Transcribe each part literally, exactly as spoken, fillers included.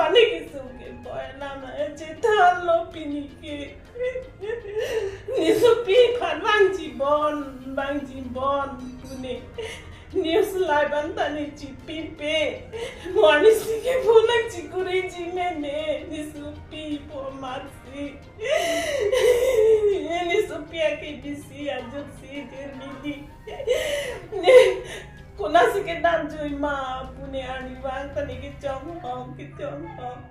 Ani kesung ke boy lama chethanlo pini ke. Ne sopi aphan vangji bon, vangji bon pune. News live an ta ne chipipe. Mo arnisi ke phone nangchikureji mene. Ne sopi po amatsi. Ne sopi ake bisi ajok si jirmili. Ne konatsi kedam jui ma pune arnivang ta ne kechonghong, kechonghong.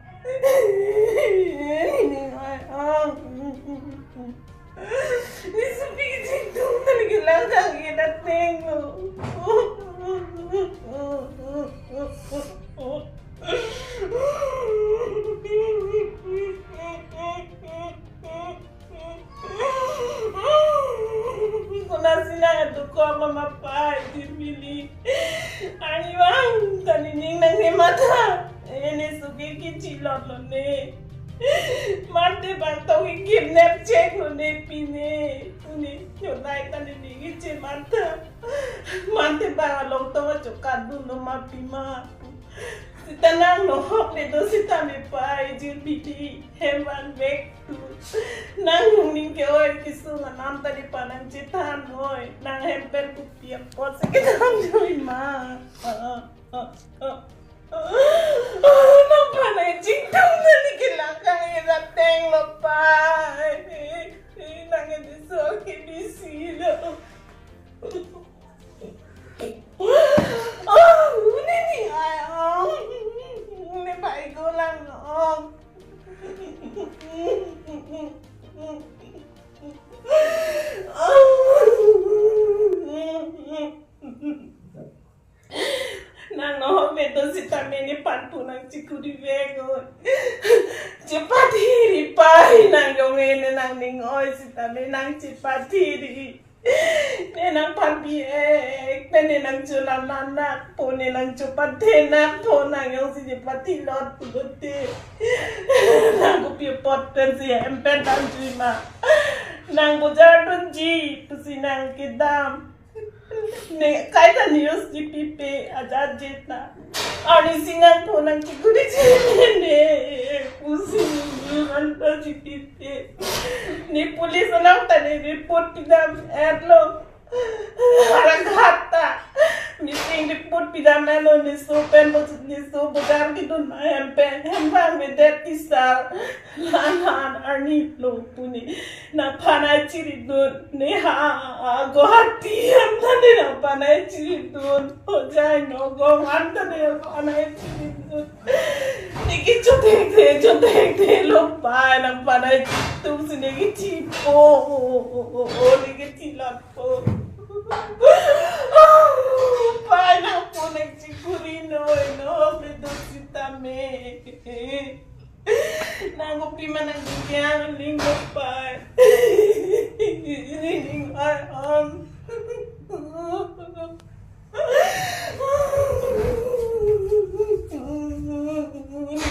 Ne sopi kechingthum ta ne kelang kang ke dateng lo. Konatsi nang aduk ko mama pai jirmili. Arnivang ta ne ning nanghematha. Ene suke kichi lotlo ne. Mate bang tong kidnap cheklo ne pine. Pune jonai ta ne ning iche matha. Mate bang along tong achokat dunlo ma pima. Sita nang nohok le do sitame pai jirmili. Hem vanvek tu. Nang ningning ke-oi kesung anam ta nephan nangchethan noi. Nang hem pen kopi apotsi kedam jui ma. Ah, ah, ah, ah. Nang aphan kechingthum ta ne kelang kang ke dateng lo pai. Nang edi so ke bisi lo. Oh, ne ning ai, oh. Ne pai ko lang, oh. Nang nohok me do sitame nephan phone nangchikurivek oi. Chepathiri pai nang jong ene nangning oi sitame nangchepathiri. Ne nangphan bi ek pen ne nangchola lanak po ne nangchopathe nak po nang jongsi chepathi lot pulote. Nang kopi apot pensi hem pen dam jui ma. Nang bojar dunji pusi nang kedam. Ne kaita news chipipe ajat jeta. Arnisi nang phone nangchikuriji ne. Pusi news anta chipipe. Ne police along ta ne report pidam-etlo. Raghat ta. Missing report pidam-etlo ne so pen bo-, ne so bojar kedun hem pen. Hem bang me det tisar. Lan han arni lo pune. Nangphan ai chiridun. Ne ha, ha, Guwahati anta ne nangphan ai chiridun. Hojai Nagaon anta ne nangphan ai chiridun. Ne kechothekthe, chothekthe lo pai nangphan ai chitum si ne kechipo. Ne kechilot po. Pai nang phone nangchikuri noi no, me do sitame. Nang kopi ma nang dugyan ling lo pai. Ning ai on.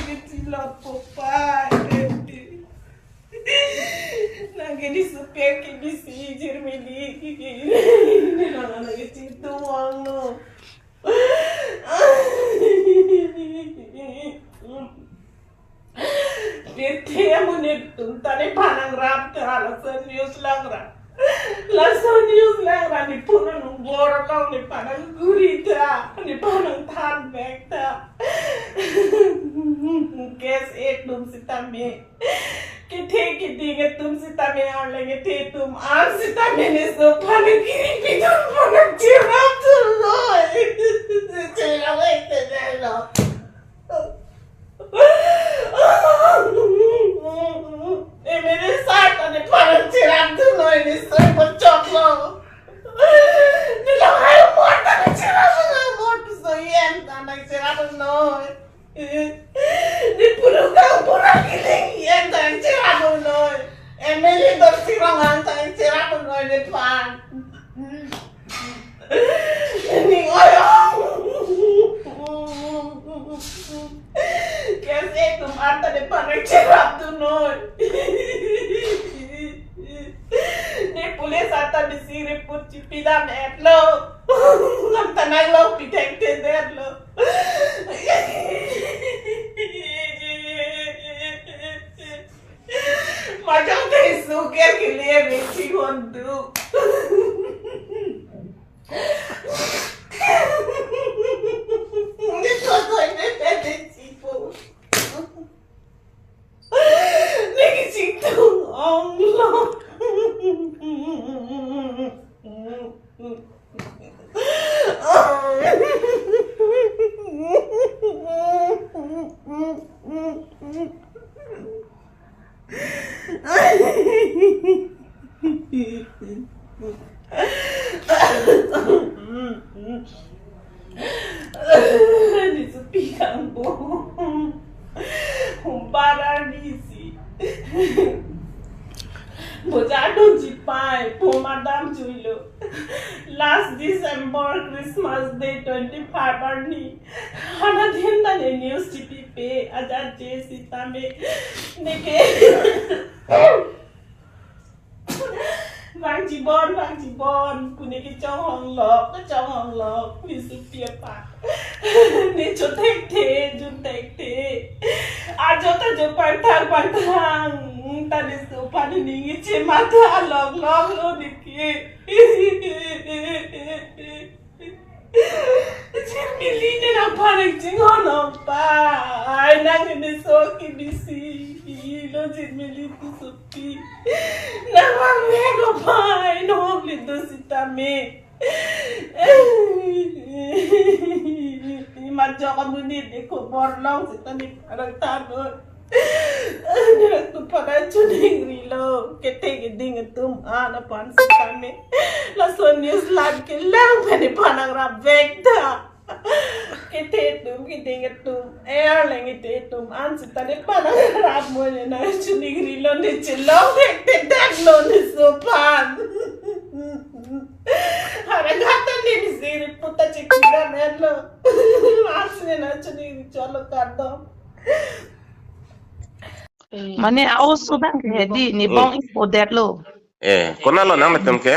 Kechilot po pai. Nang ke ne sopi ke bisi jirmili. Nang nang kechitum wang lo. Pirthe amonit atum ta nephan nangrap tha, laso news langra. Laso news langra, ne phone nang bor kang nephan nangkuri tha, nephan nangthanvek tha. Case atum sitame. Kethe keding atum sitame, arleng kethe atum an sitame ne so aphan kiri pidun aphan cherap dunloi. Cherap ek te lo. M L A sir ta nephan cherap dunloi, ne so aphan choklo. Ne lo hai mor ta ne cherap dunloi, mor piso yen ta ne cherap dunloi. Ne puru kang pura kiling yen ta cherap dunloi. M L A Dorsing Ronghang ta cherap dunloi nephan. Ning oi ong. Case atum anta nephan cherap dunloi. Ne police anta bisi report chipidam-etlo. Nang ta nang lo pithengthe-etlo. Everything on do. This was like the best people. Niki chingthum ong lo. Nisupi kangbo. Humbar arni si. Bojar dunji pai, poma damjuilo. Last December, Christmas Day, twenty-five arni. Hana din na ne news chipipe, ajat je sitame. Neke. Vang chibon, vang chibon, pu neke chonghong lok, chonghong lok, nisupi apak. Ne cho thekthe, jun thekthe. Ajo ta jo pangthang, pangthang. Ta neso aphan ning iche matha lok lok lo neke. Jirmili ne nangphan nangchinghon ong pai, nang neso ke bisi lo jirmili pusopi. Nang vang vek ong pai, nong lindo sitame. Majok amonit ne khobor long sitame parang tanun. Nirang tu pada chuning rilo, kethe keding atum an aphan sitame. Laso news line kelang pen nephan nangrap vek ta. Kethe atum, keding atum, air lang kethe atum an sita nephan nangrap mo ne nang chuning rilo, ne chelong thekthe lo neso aphan. Hara gata ne nisi report ta chekidam elo. An si ne nang chuning ri cholo kardom. Mane a-oso abang ke hedi, ne Hmm. bong ipo detlo. Eh, konatlo nanglitum ke?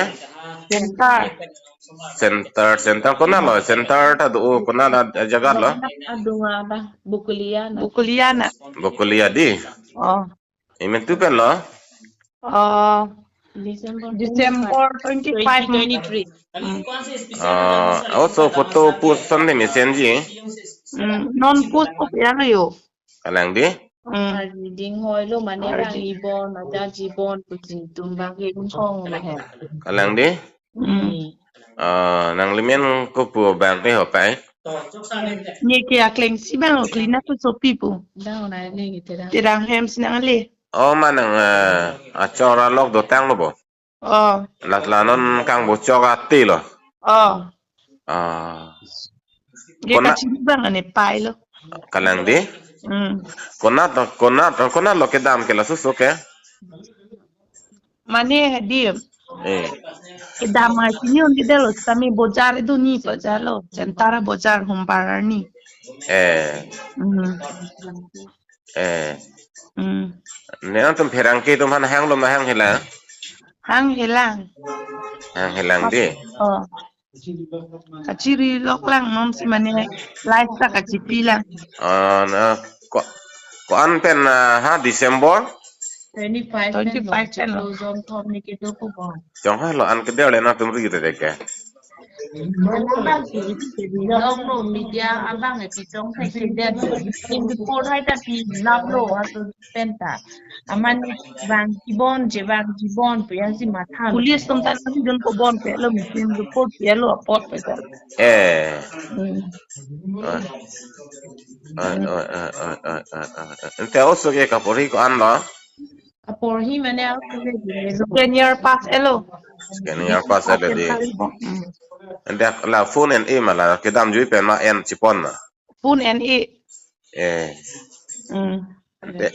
Center. Center, center konatlo? Center ta do, konat ajaga lo? Adunga ba, Bokolia na. Bokolia na. Bokolia di? Oh. Imen tu pen lo? Oh. December December twenty-five. Twenty twenty-three. Hmm. Ah, a-oso photo post son ne mesen ji? Hmm, non post ko ya yo. Kalang di? Hmm. Ardi ding hoi lo mane Ardi. Bang ibon, aja jibon, kucing tumbang ke bung hong lo he. Kalang di? Hmm. Hmm. Ah, nanglimen kopu abang ke ho pai? Ne ke akleng si bang lo klina pusopi pu. Dang na ne ke te dang. Te dang hem si nang le. Oh, ma nang, eh, achor alok dotang lo bo? Oh. Lat la non kangbochok ati lo. Oh. Ah. Dia Kona- kachiri bang ane pai lo. Kalang di? Hmm. Konat, konat, konatlo kedam ke laso oso ke? Mane di. Eh. Kedam ma sini undi delo sami bojar itu ni bojar lo. Center bojar humbar arni. Eh. Hmm. Eh. Hmm. Ne nangtum pherangke atum aphan hanglo ma hanghelang? Hanghelang. Hanghelang di? Oh. Kachiri lok lang non si mane live ta kachipi lang. Ah, na ko, ko-an pen, ah, ha December? Twenty-five pen lo. Twenty-five pen lo. Chiklo jom thom ne kedo ko bong. Chonghoi lo an keder le nangtum ri re ke. Abang ke isi ke long lo media abang ke pichong thek ke dia. Ning report hai ta pi long lo aso penta. Aman vang kibon je vang kibon pe yang si matha. Police atum ta si don ko bon pe lo machine report pe lo apot pe ta. Eh. Hmm. Ah. Ah, ah, ah, ah, ah, ah, ah. Ante oso ke kaporhi ko-an lo? Kaporhi mane ako ke. Senior pass elo. Senior pass elo di. Hmm. Ante la phone en-e ma la kedam jui pen ma en chipon ma. Phone en-e. Eh. Hmm. Ante.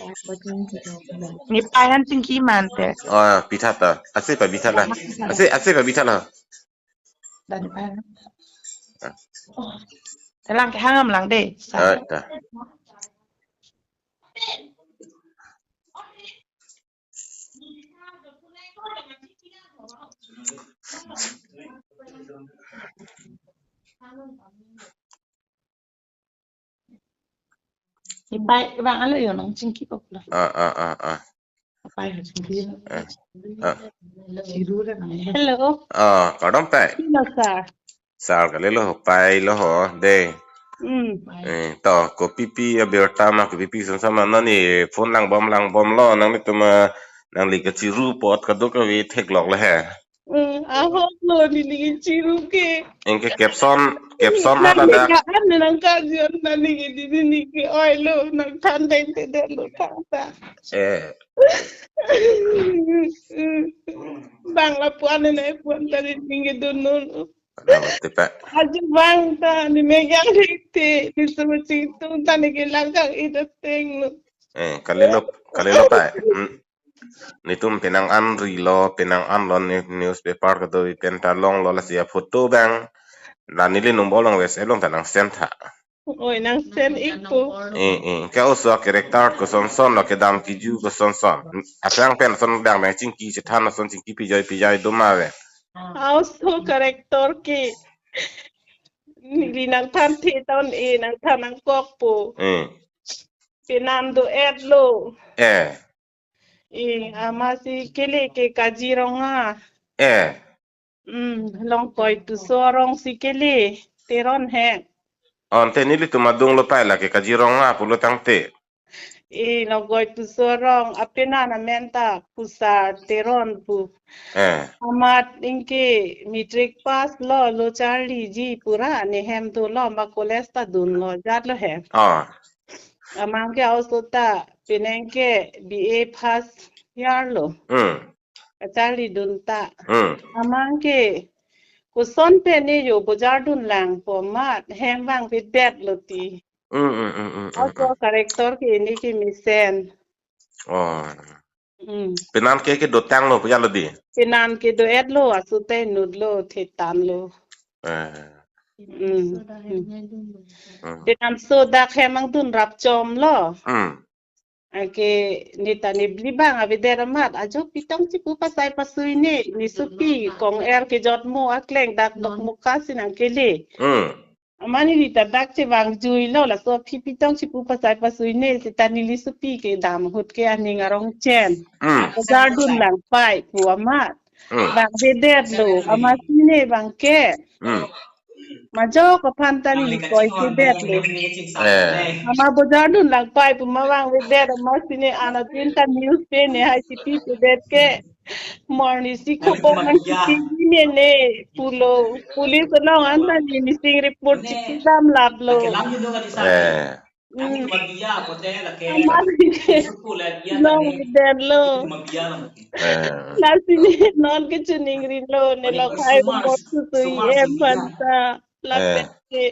Ne pai han chingki mante. Oh, pitha ta. Ase pa pitha la. Ase, ase pa pitha la. Dan pai. Ah. Oh. Telang ke hangam lang de. Ah, ta. Ipai bang alo yo nang chingki ko pula. Ah, ah, ah, ah. Eh, eh. Hello. Ah, kardom pai. Hello, sir. Sir kalilo, pai lo ho, de. Hmm. Eh, to, kopipi abirta ma, kopipi samsam ma, nani phone langbom langbomlo, nanglitum, ah, nangli kachiru apot kadokave theklok le he. Hmm, ahok lo, neli kachiru ke. Anke caption, caption ha ladak. Nangli ka an nangkarjuan, neli ke di, neli ke oi lo, nangthan dengtedetlo tangta. Eh. Bang lapu-an ne puan tadi tinggi dunun. Ada waktu, Pak. Aja bang ta, ne megang dikti, ne semacam itu, ta ne kelang kang ida teng lo. Eh, kalilo, kalilo, Pak. Hmm. Netum penang anri lo, penang anlo ne newspaper kedo pen ta longlo, lasi aphoto bang. Dan neli nung bolong wes elong ta nang send tha. Oi, nang send ikpo. Eh, eh. Ke oso character kosonson lo, kedam kiju kosonson. Aphrang pen son dang dang chingki chethan son chingki pijoi pijoi do ma ave. Oso character ke. Neli nangthan the ton e, nangthan nangkokpo. Eh. Penan do-etlo. Eh. Eh, amatsi kele ke Kaziranga. Eh. Hmm, Longkoi Tisso arong si kele, Teron he. Ante nelitum adung lo pai lake Kaziranga pulo tangte. Eh, Longkoi Tisso arong, apenan amen ta Pusar Teron pu. Eh. Amat anke matric pass lo, lo charliji pura, ne hem dolo, ma college ta dunlo, jatlo he. Ah. Amat anke oso ta, penang ke B A first year lo. Hmm. Kacharlidun ta. Hmm. Amat anke koson pen ne jo bojardun langpo amat hem vangvedet lo ti. Hmm, hmm, hmm, hmm, hmm, oso hmm. Character ke ne kemesen. Oh. Hmm. Penan ke ke dotang lo puja lo di. Penan ke do-etlo, aso ta inutlo, thetan lo. Eh. Hmm. Hmm. Hmm. Penan so dak hem angdun rap chom lo. Hmm. Anke ne ta ne bli bang avedet amat, ajo pitong chipu pasai pasui ne, ne sopi kong-er kejot mo akleng dak dok muka si nangkele. Hmm. Amat neli ta dak chevangjuilo, laso aphi pitong chipu pasai pasui ne, seta neli sopi kedam ahut ke aning arong chen. Hmm. Bojardun lang pai pu amat. Hmm. Vangvedet lo, amatsi ne vang ke. Hmm. Majok aphan ta neli koisedet lo. Eh. Amat bojardun lang pai pu ma vangvedet, amatsi ne anatin ta news pen ne hai chipi sedet ke. Morning si khobor nang chipi ne ne pulo. Police along an ta ne missing report chipi dam lap lo. Eh. Hmm. Amat ke. Nong den lo. Eh. Lasi ne non ke chuning ri lo, ne lo khai ko mo susui em aphan ta. Eh. Lapet ke.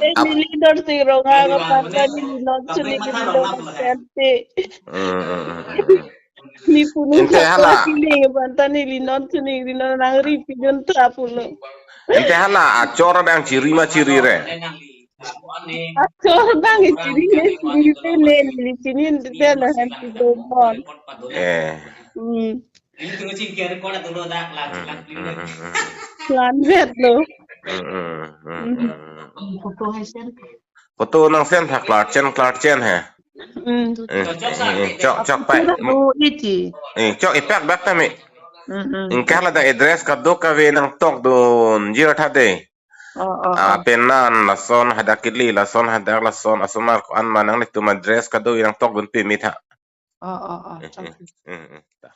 Eh, neli dor si rong ang aphan ta neli non chuning ri lo, lapet ke. Hmm, hmm, hmm, hmm. Ne punu ante hala. Chuning aphan ta neli non chuning ri lo, nang ri pidun ta pulo. Ante hala achor abang chiri ma chiri re. Achor abang chiri ne, chiri ne, ne, ne chini ne, ne, ne, ne, ne, ne. Eh. Hmm. Hmm, hmm, hmm, hmm. Plan vet lo. Hmm, hmm, hmm, hmm, hmm. Photo nang send tha klar chen, klar chen he. Hmm. Eh, eh, eh, chok, chok pai. Photo iti. Eh, chok ipak bak ta me. Hmm, hmm. Anke hala dak address kadokave nangtokdun jir tha de. Oh, oh, ah, oh. Penan lason hadak kili, lason hadak lason, asomar ko-an ma, nanglitum address kado nangtokdun pimi tha. Oh, oh, oh. Eh, eh, okay. Eh, eh, ta.